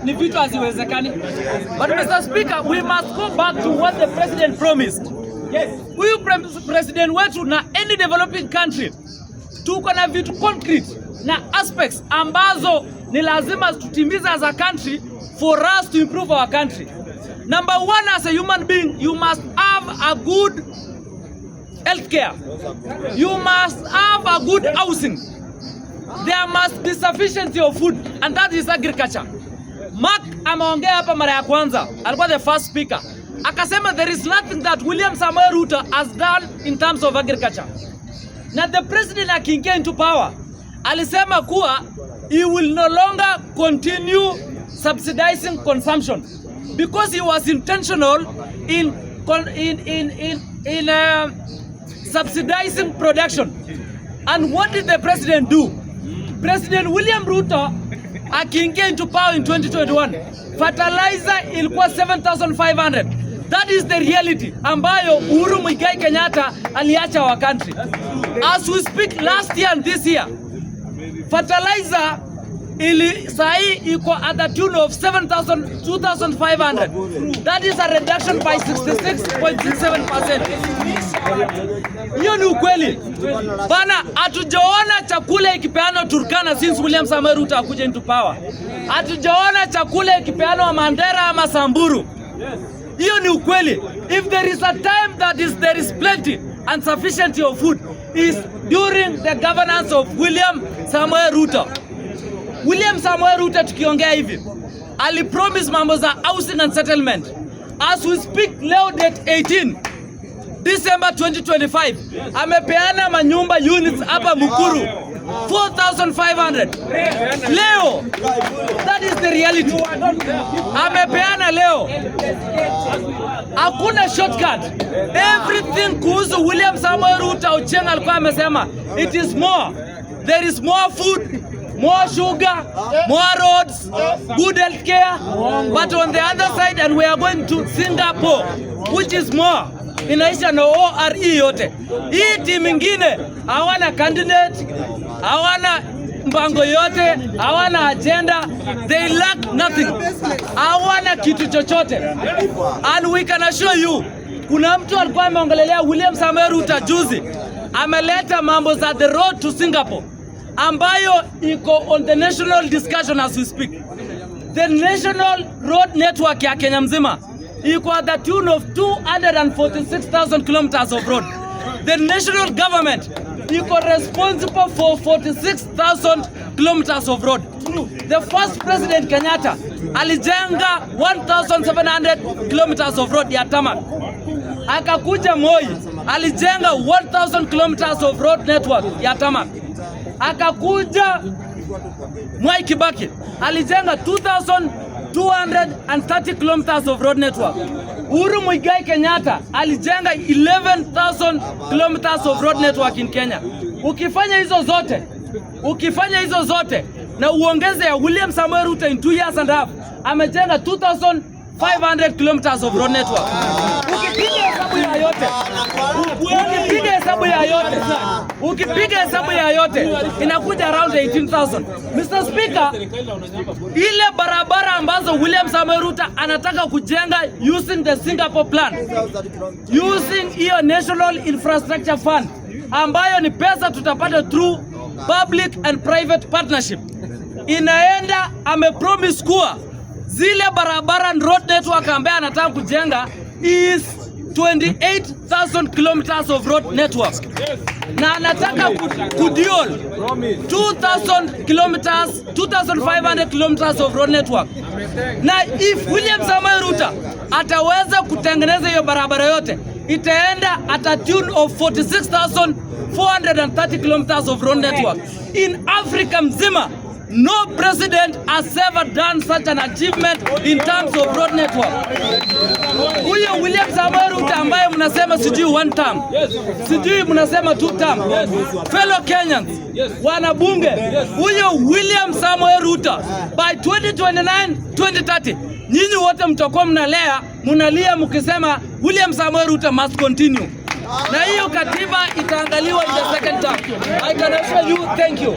Ni vitu haziwezekani. But Mr. Speaker, we must go back to what the president promised. Huyu president wetu na any developing country, tuko na vitu concrete na aspects ambazo ni lazima tutimize as a country for us to improve our country. Number one, as a human being, you must have a good healthcare. You must have a good housing. There must be sufficiency of food, and that is agriculture. Mark ameongea hapa mara ya kwanza, alikuwa the first speaker. Akasema there is nothing that William Samoei Ruto has done in terms of agriculture. Na the president akiingia into power alisema kuwa he will no longer continue subsidizing consumption because he was intentional in subsidizing production. And what did the president do? President William Ruto akiingia into power in 2021, fertilizer ilikuwa 7500. That is the reality ambayo Uhuru Muigai Kenyatta aliacha our country. As we speak, last year and this year, fertilizer ili sahi iko at the tune of 7000 2500. That is a reduction by 66.67%. Hiyo ni ukweli bana. Hatujaona chakula ikipeanwa Turkana since William Samoei Ruto akuja into power. Hatujaona chakula ikipeanwa Mandera ama Samburu. Hiyo ni ukweli. If there is a time that is there is plenty and sufficiency of food, is during the governance of William Samoei Ruto. William Samoei Ruto, tukiongea hivi, alipromise mambo za housing and settlement. As we speak leo, date 18 December 2025, amepeana manyumba units hapa Mukuru 4500 leo. That is the reality. Amepeana leo, hakuna shortcut. Everything kuhusu William Samoei Ruto, Ochieng alikuwa amesema it is more. There is more food, more sugar, more roads, good healthcare. But on the other side, and we are going to Singapore, which is more, inaisha na ORE yote. Hii timu ingine hawana candidate, hawana mpango yote, hawana agenda, they lack nothing, hawana kitu chochote. And we can assure you, kuna mtu alikuwa ameongelelea William Samoei Ruto juzi, ameleta mambo za the road to Singapore ambayo iko on the national discussion as we speak. The national road network ya Kenya mzima iko at the tune of 246,000 kilometers of road. The national government iko responsible for 46,000 kilometers of road. The first President Kenyatta alijenga 1700 kilometers of road ya tarmac. Akakuja Moi, alijenga 1000 kilometers of road network ya tarmac. Akakuja Mwai Kibaki, alijenga 2230 kilometers of road network. Uhuru Muigai Kenyatta alijenga 11,000 kilometers of road network in Kenya. Ukifanya hizo zote, ukifanya hizo zote na uongeze ya William Samoei Ruto, in 2 years and a half amejenga 2500 kilometers of road network. Ukipiga hesabu ya yote, ukipiga hesabu ya yote, ukipiga hesabu ya yote, inakuja around 18,000. Mr. Speaker, ile barabara ambazo William Samoei Ruto anataka kujenga using the Singapore plan, using hiyo National Infrastructure Fund ambayo ni pesa tutapata through public and private partnership, inaenda, amepromise kuwa zile barabara and road network ambaye anataka kujenga is 28,000 kilometers of road network na anataka kudual 2000 kilometers, 2500 kilometers of road network. Na if William Samoei Ruto ataweza kutengeneza hiyo barabara yote, itaenda at a tune of 46,430 kilometers of road network in Africa mzima. No president has ever done such an achievement in terms of road network. Huyo William Samoei Ruto ambaye mnasema sijui one term, sijui mnasema two term. Fellow Kenyans, wanabunge, huyo William Samoei Ruto by 2029 2030, nyinyi wote mtakuwa mnalia mkisema William Samoei Ruto must continue. Na hiyo katiba itaangaliwa in the second term. I can assure you, thank you.